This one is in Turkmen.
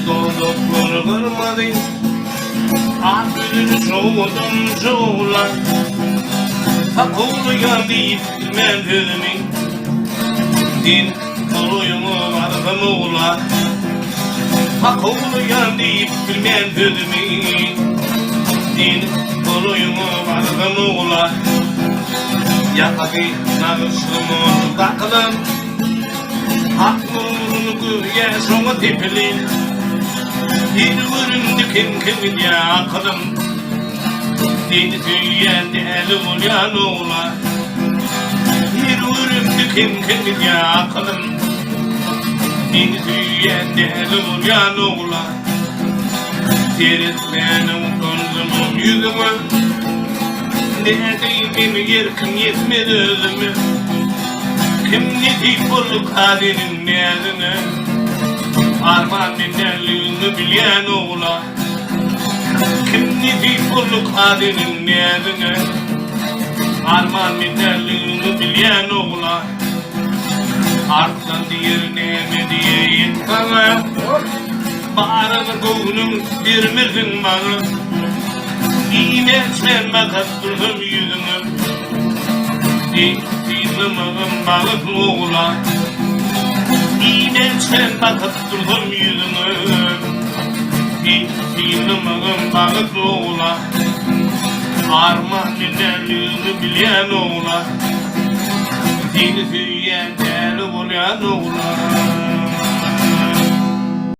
Dodaklary gyrmazy, Ak ýüzüni şowadan şowla. Sakowlaýan diýip bilmän sözümi, Sen golaýyňa barsam ogla. Sakowlaýan diýip bilmän sözümi, Sen golaýyňa barsam ogla. Ýakasy nagyşly monjuk dakylan. Hak nuruny görýän şoňa sepilen. Seni görende kem-kem gidýär akylym. Seni söýýän däli bolýan ogla. Seni görende kem-kem gidýär akylym. Seni söýýän däli bolýan ogla. Seretmäne utandymam ýüzüňe. Nädeýin meni erkim ýetmez özüme. Kim nesip bolduka seniň näziňe. Arman men dälligiňi bilýän ogla. Kim nesip bolduka seniň näziňe. Arman men dälligiňi bilýän ogla. Arslan diýer näme diýeýin saňa. Baryny göwnüň bermersiň maňa. Iýmän-içmän bakyp dursam ýüzüňe. Deý synlamagam bagtly ogla. Iýmän-içmän bakyp dursam ýüzüňe. Deý synlamagam bagtly ogla. Arman men däldigimi bilýän ogla. Seni söýýän däli bolýan ogla.